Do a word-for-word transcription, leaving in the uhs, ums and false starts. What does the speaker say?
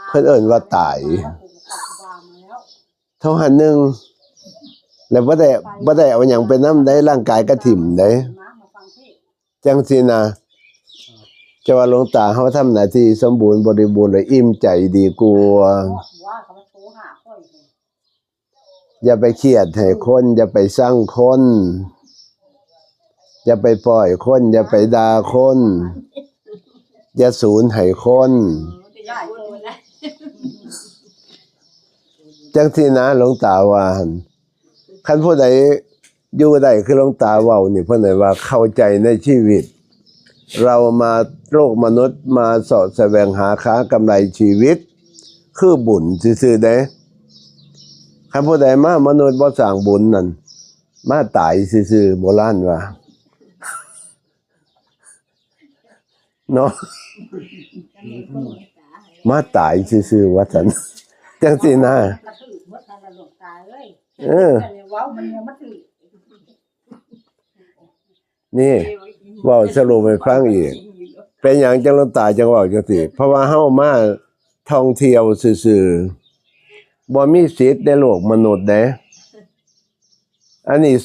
เพิ่นเอิ้นว่าตาย เท่าหั้นหนึ่ง แล้วบ่ได้ บ่ได้เอาหยังไปนำได้ ร่างกายก็ถิ่มได้ จังซี่นะ จะว่าหลวงตาเฮาทำหน้าที่สมบูรณ์บริบูรณ์และอิ่มใจดีกว่า อย่าไปเครียดให้คน อย่าไปซังคน อย่าไปป้อยคน อย่าไปด่าคน อย่าสูนให้คน จังซี่นะ หลวงตาว่าหั่น คันผู้ใดอยู่ได้คือหลวงตาเว้านี่ เพิ่นได้ว่าเข้าใจในชีวิต เรามาโลกมนุษย์มาเสาะแสวงหาค้ากำไรชีวิต คือบุญซื่อๆเด้ คันผู้ใดมามนุษย์บ่สร้างบุญนั่น มาตายซื่อๆ โบราณว่า เนาะ มาตายซื่อๆ ว่าซั่น จังซี่นะ เออ นี่ เว้าสรุปให้ฟังอีก เป็นหยังจังหลวงตาจังเว้าจังซี่ เพราะว่าเฮามาท่องเที่ยวซื่อๆ บ่มีสิทธิ์ในโลกมนุษย์เด้ อันนี้